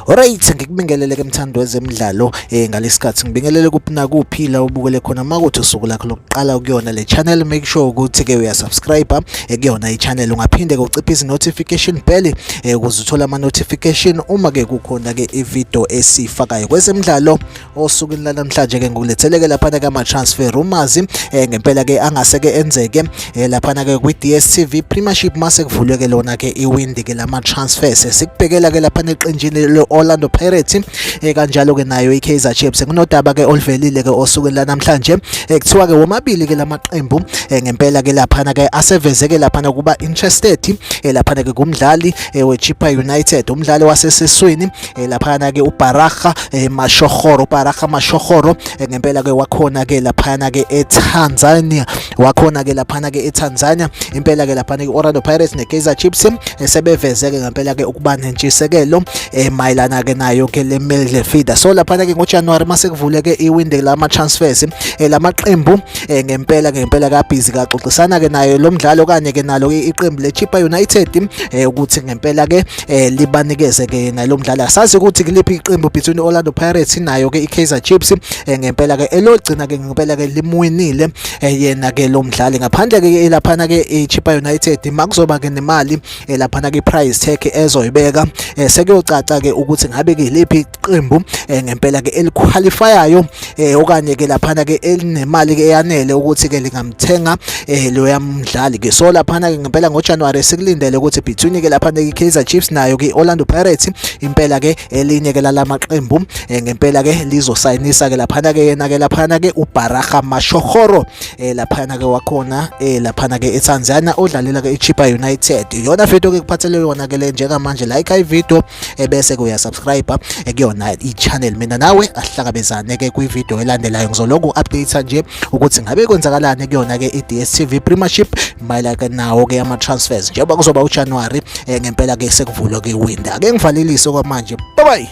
Alright, ngikubingelele ke mthandi wezemidlalo ngalesikhathi ngibingelele kuphi nakuphi la ubukele khona. Makuthi usuku lakho lokuqala kuyona le channel, make sure ukuthi ke uyasubscribe kuyona i-channel, ungaphinde ke uciphise notification bell ukuze uthole ama notification uma ke kukhona ke i-video esifakayo kwezemidlalo. Osukwini lanamhlanje ke ngikuletheleke laphana ke ama-transfer rumors ngempela ke angase ke enzeke laphana ke kwi-DStv Premiership mase kuvulwe ke lona ke iwindi ke lama-transfers. Sikubhekela ke laphana eqenjini le-Orlando Pirates kanjalo ke nayo i-Kaizer Chiefs. Kunodaba ke oluvelile ke osukwini lanamhlanje, kuthiwa ke womabili ke lamaqembu ngempela ke laphana ke aseveze ke laphana kuba interested laphana ke kumdlali we-Chippa United, umdlali waseseswini laphana ke uBaraga Mashogoro, uBaraga Mashogoro ngempela ke wakhona ke laphana ke eTanzania, wakhona ke laphana ke eTanzania. Impela ke laphana ke Orlando Pirates neKaizer Chiefs sebeveze ke ngempela ke ukuba nentshisekelo mayelana ke nayo ke le midfielder. So laphana ke ngoJanuary mase kuvuleke iwindow lama transfers, lamaqembu ngempela ka busy kaxoxisana ke nayo lo mdlalo kanye ke nalo iqembu le Chippa United ukuthi ngempela ke libanikeze ke nalo mdlalo. Asazi ukuthi kuliphi iqembu between Orlando Pirates nayo ke iKaizer Chiefs ngempela ke elogcina ke ngempela ke limwinile yena ke lo mdlali. Ngaphandle ke laphana ke iChippa United makuzoba ke nemali laphana ke price tag ezoyibeka, sekuyocaca ke ukuthi ngabe ke liphi iqembu ngempela ke eliqualifyayo okanye ke laphana ke elinemali ke eyanele ukuthi ke lingamthenga loya mdlali ke. So laphana ke ngempela ngoJanuary sikulindele ukuthi between ke laphana ke Kaizer Chiefs nayo ke Orlando Pirates, impela ke elinye ke lalamaqembu ngempela ke lizosayinisa ke laphana ke yena ke laphana ke uBaraga Mashogoro laphana ke wakhona laphana ke eTanzania, odlalela ke iChippa United. Iyona video ke kuphathele yona ke le njengamanje. Like i-video bese ke uyasubscribe kuyona i-channel. Mina nawe asihlangabezane ke kwi-video elandelayo. Ngizoloku update nje ukuthi ngabe kwenzakalani kuyona ke i-DStv Premiership mayelana nawo ke ama-transfers, njengoba kuzoba uJanuary ngempela ke sekuvulwa ke window. Ake ngivalelise kwamanje, bye bye.